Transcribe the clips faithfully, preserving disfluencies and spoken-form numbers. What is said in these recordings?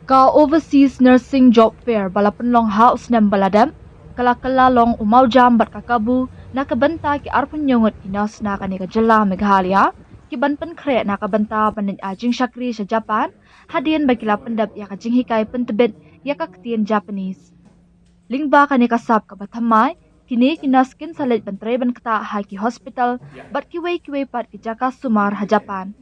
Ka Overseas Nursing Job Fair ba la pynlong ha u snem ba la dep, ka la kylla long u mawjam bad ka kabu na ka bynta ki arphew ngut ki nurse na kane ka jylla Meghalaya, ki ban pynkhreh na ka bynta ban leit ai jingshakri sha Japan, hadien ba ki la pyndep ïa ka jinghikai pyntbit ïa ka ktien Japanese. Lyngba kane ka sap kaba thymmai, kine ki nurse kin sa leit ban trei ban ktah ha ki hospital bad kiwei kiwei pat ki jaka sumar ha Japan.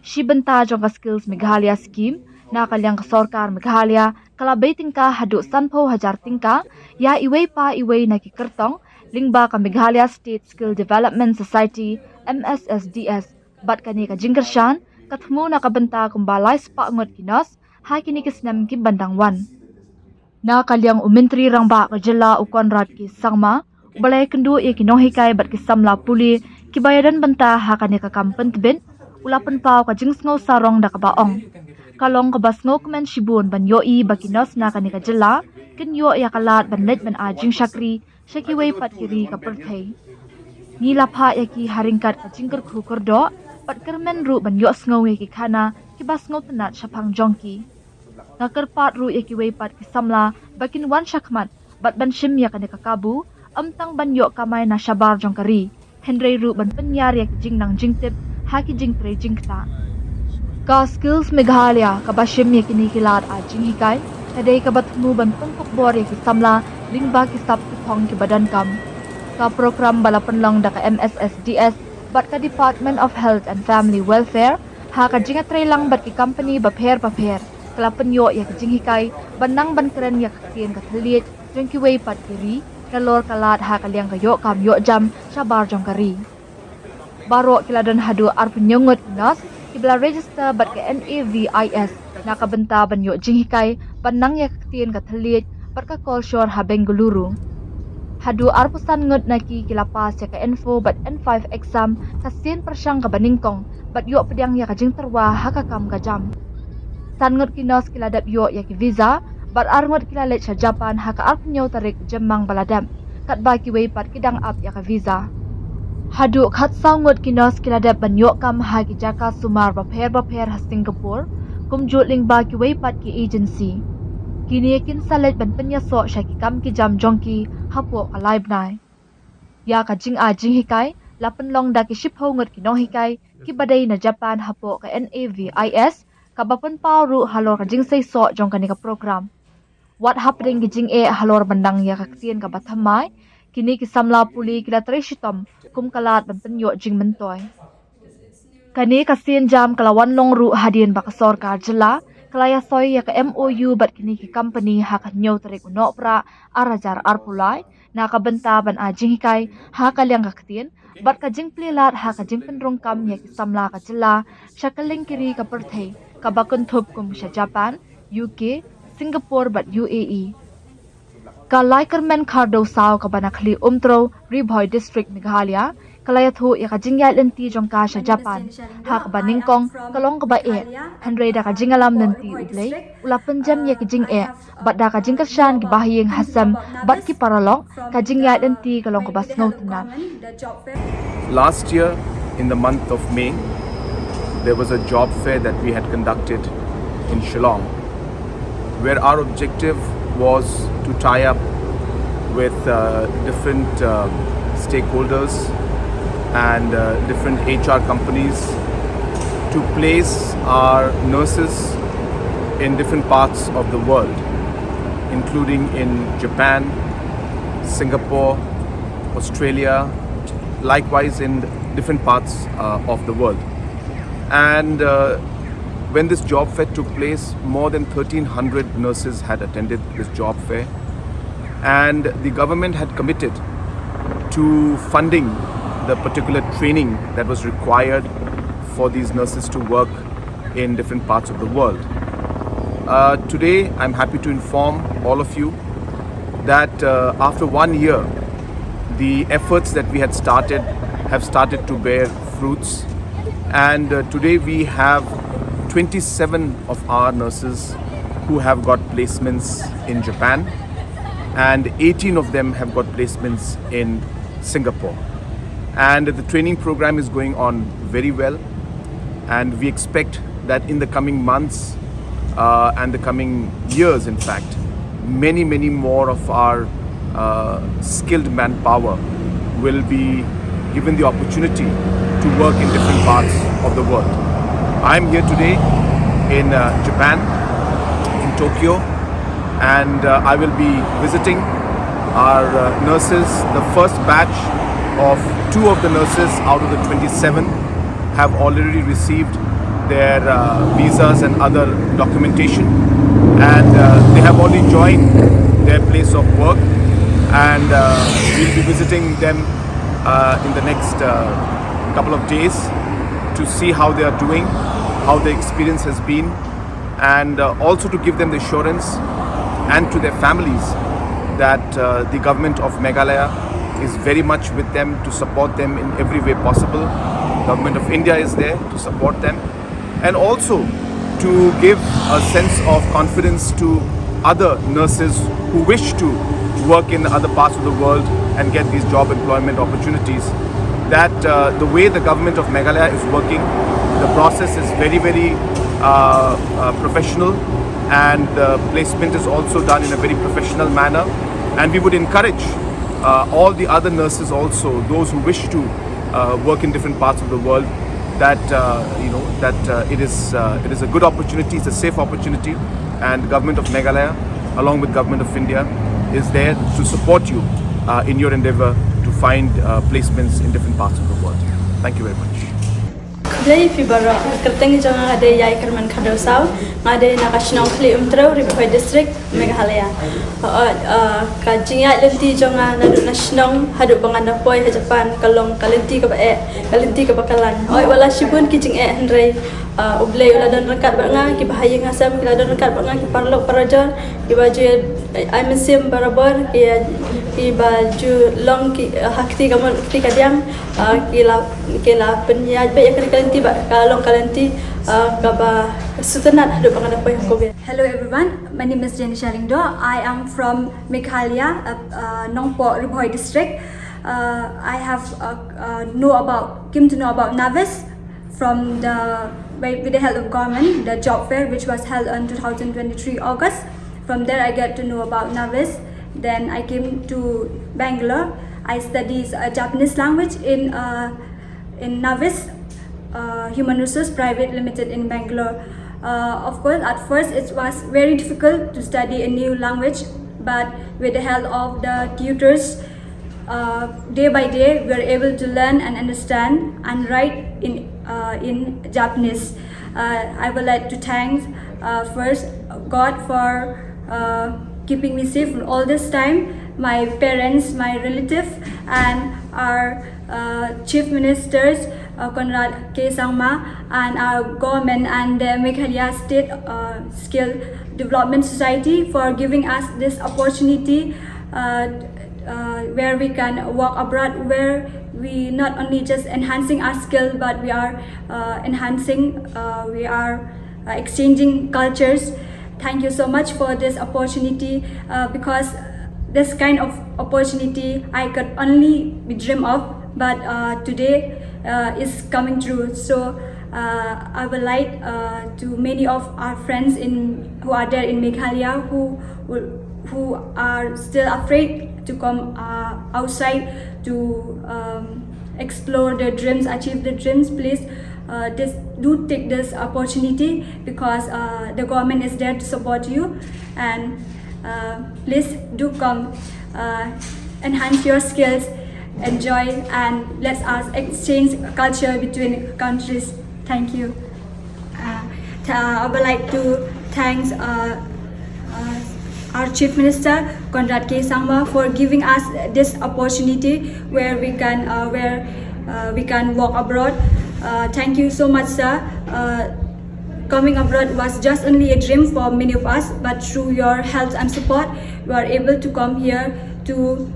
Shi bynta jong ka Skills Meghalaya Scheme na ka liang ka sorkar Meghalaya ka la bei tyngka haduh sanphew hajar tyngka ïa iwei pa iwei na ki kyrtong lyngba ka Meghalaya State Skill Development Society, M S S D S, bad kane ka jingkyrshan ka thmu na ka bynta kumba lai spah ngut ki nurse ha kine ki snem ki ban dang wan. Na ka liang u Myntri Rangbah ka jylla u Conrad K Sangma, u ba la ïakynduh ïa ki nonghikai bad ki samla pule kiba ïadon bynta ha kane ka kam pyntbit, u la pynpaw ka jingsngew sarong da kaba ong, ka long kaba sngewkmen shibun ban ïohi ba ki nurse na kane ka jylla kin ïoh ïa ka lad ban leit ban ai jingshakri sha kiwei pat ki ri ka pyrthei. Ngi la phah ïa ki ha ryngkat ka jingkyrkhu kyrdoh bad kyrmen ruh ban ïohsngew ïa ki khana kiba sngewtynnat shaphang jong ki. Nga kyrpad ruh ïa kiwei pat ki samla ba kin wan shakhmat bad ban shim ïa kane ka kabu, ym tang ban ïoh kamai na shabar jong ka ri, hynrei ruh ban pynïar ïa ki jingnang jingtip ha ki jingtrei jingktah. Ka Skills Meghalaya kaba shim ïa kine ki lad ai jinghikai ka dei kaba thmu ban pynkup bor ïa ki samla lyngba ki sap ki thong kiba donkam. Ka program ba la pynlong da ka M S S D S bad ka Department of Health and Family Welfare ha ka jingïatreilang bad ki company bapher bapher ka la pynïoh ïa ka jinghikai ban nang ban kren ïa ka ktien ka thylliej jong kiwei pat ki ri, nalor ka lad ha ka liang ka ïoh kam ïoh jam shabar jong ka ri. Baroh ki la don haduh arphew ngut nurse kiba la register bad ka N A V I S na ka bynta ban ïoh jinghikai ban nang ïa ka ktien ka thylliej bad ka kolshor ha Bengaluru. Haduh arphew san ngut na ki ki la pass ïa ka N four bad N five exam, ka sien pyrshang kaba nyngkong, bad ïoh pdiang ïa ka jingtyrwa ha ka kam ka jam. San ngut ki nurse ki la dep ïoh ïa ki visa bad ar ngut ki la leit sha Japan ha ka arphew tarik Jymmang ba la dep, katba kiwei pat ki dang ap ïa ka visa. Haduh khatsaw ngut ki nurse ki la dep ban ïoh kam ha ki jaka sumar bapher bapher ha Singapore, kumjuh lyngba kiwei pat ki agency. Kine kin sa leit ban pynïasoh sha ki kam ki jam jong ki hapoh ka lai bnai. Ïa ka jingai jinghikai la pynlong da ki shiphew ngut ki nonghikai kiba dei na Japan hapoh ka N A V I S, kaba pynpaw ruh halor ka jingseisoh jong kane ka program. Wat hapdeng ki jingeh halor ban nang ïa ka ktien kaba thymmai, kine ki samla pule ki la trei shitom kum ka lad ban pynïoh jingmyntoi. Kane ka sienjam ka la wan long ruh hadien ba ka sorkar jylla ka la ïasoi ïa ka M O U bad kine ki company ha ka hynñiew tarik u Nohprah ar hajar arphew lai na ka bynta ban ai jinghikai ha ka liang ka ktien bad ka jingplie lad ha ka jingpynrung kam ïa ki samla ka jylla sha kylleng ki ri ka pyrthei, kaba kynthup kum sha Japan, U K, Singapore bad U A E. Ka Laikyrmen Khardew Saw kaba na Khlieh Umtrew, Ri Bhoi District, Meghalaya, ka la ïathuh ïa ka jingïaid lynti jong ka sha Japan ha kaba nyngkong ka long kaba eh, hynrei da ka jingïalam lynti U Blei u la pynjem ïa ki jingeh bad da ka jingkyrshan ki bahaïing hasem bad ki paralok, ka jingïaid lynti ka long kaba sngewtynnat. Last year, in the month of May, there was a job fair that we had conducted in Shillong, where our objective was to tie up with uh, different uh, stakeholders and uh, different H R companies to place our nurses in different parts of the world, including in Japan, Singapore, Australia, likewise in different parts uh, of the world. And uh, when this job fair took place, more than thirteen hundred nurses had attended this job fair. And the government had committed to funding the particular training that was required for these nurses to work in different parts of the world. Uh, today, I'm happy to inform all of you that uh, after one year, the efforts that we had started have started to bear fruits. And uh, today, we have twenty-seven of our nurses who have got placements in Japan, and eighteen of them have got placements in Singapore. And the training program is going on very well, and we expect that in the coming months, uh, and the coming years, in fact, many, many more of our uh, skilled manpower will be given the opportunity to work in different parts of the world. I'm here today in uh, Japan, in Tokyo, and uh, I will be visiting our uh, nurses, the first batch of two of the nurses out of the twenty-seven have already received their uh, visas and other documentation, and uh, they have already joined their place of work, and uh, we'll be visiting them uh, in the next uh, couple of days to see how they are doing, how the experience has been, and uh, also to give them the assurance and to their families that uh, the government of Meghalaya is very much with them to support them in every way possible. Government of India is there to support them, and also to give a sense of confidence to other nurses who wish to work in other parts of the world and get these job employment opportunities. That uh, the way the government of Meghalaya is working, the process is very, very uh, uh, professional, and the placement is also done in a very professional manner. And we would encourage uh, all the other nurses also, those who wish to uh, work in different parts of the world, that uh, you know that uh, it is uh, it is a good opportunity, it's a safe opportunity, and the government of Meghalaya, along with government of India, is there to support you uh, in your endeavor to find uh, placements in different parts of the world. Thank you very much. Khublei ïa phi baroh. Kyrteng jong nga dei Ïaikyrmen Khardew Saw. Nga dei na ka shnong Khlieh Umtrew, Ri Bhoi District, Meghalaya. Hooid, uh, ka jingïaid lynti jong nga naduh na shnong haduh ba ngan da poi ha Japan ka long ka lynti kaba eh, ka lynti kaba khlaiñ. Hooid, wat la shibun ki jingeh hynrei uh, U Blei u la don ryngkat bad nga, kiba ha ïing ha sem ki la don ryngkat bad nga, ki paralok parajor kiba ju ai mynsiem barabor, ki kiba ju long ki uh, ha kti kamon kti kadiang, uh, ki la ki la pynïaid beit ïa kane ka lynti ba ka long ka lynti uh, kaba sngewtynnat haduh ba ngan da poi ha Kobe. Hello everyone, my name is Jenisha Lyngdoh. I am from Meghalaya, uh, uh, Nongpoh, Ri Bhoi District. Uh, I have uh, uh, know about came to know about NAVIS from the by, with the help of government, the job fair which was held on two thousand twenty-three August. From there, I get to know about NAVIS. Then I came to Bangalore. I studied uh, Japanese language in uh, in NAVIS uh, Human Resource Private Limited in Bangalore. Uh, of course, at first it was very difficult to study a new language, but with the help of the tutors, uh, day by day we are able to learn and understand and write in uh, in Japanese. Uh, I would like to thank uh, first God for uh, keeping me safe all this time, my parents, my relative, and our uh, chief ministers, uh, Conrad K Sangma, and our government and the Meghalaya State uh, Skill Development Society for giving us this opportunity uh, uh, where we can work abroad, where we not only just enhancing our skill, but we are uh, enhancing, uh, we are uh, exchanging cultures. Thank you so much for this opportunity uh, because this kind of opportunity I could only be dream of, but uh, today uh, is coming true. So uh, I would like uh, to many of our friends in who are there in Meghalaya who who are still afraid to come uh, outside to um, explore their dreams, achieve their dreams. Please uh, this, do take this opportunity because uh, the government is there to support you, and uh, please do come, uh, enhance your skills, enjoy, and let us exchange culture between countries. Thank you. Uh, th- I would like to thanks uh, uh, our Chief Minister Conrad K Sangma for giving us this opportunity where we can uh, where uh, we can work abroad. Uh, thank you so much, sir. Uh, coming abroad was just only a dream for many of us, but through your help and support, we are able to come here to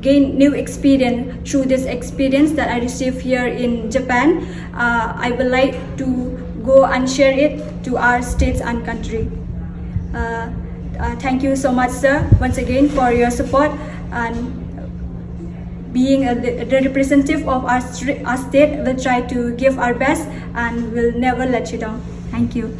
gain new experience. Through this experience that I received here in Japan, uh, I would like to go and share it to our states and country. Uh, uh, thank you so much, sir, once again for your support and being a, the representative of our, stri- our state. We'll try to give our best and we'll never let you down. Thank you.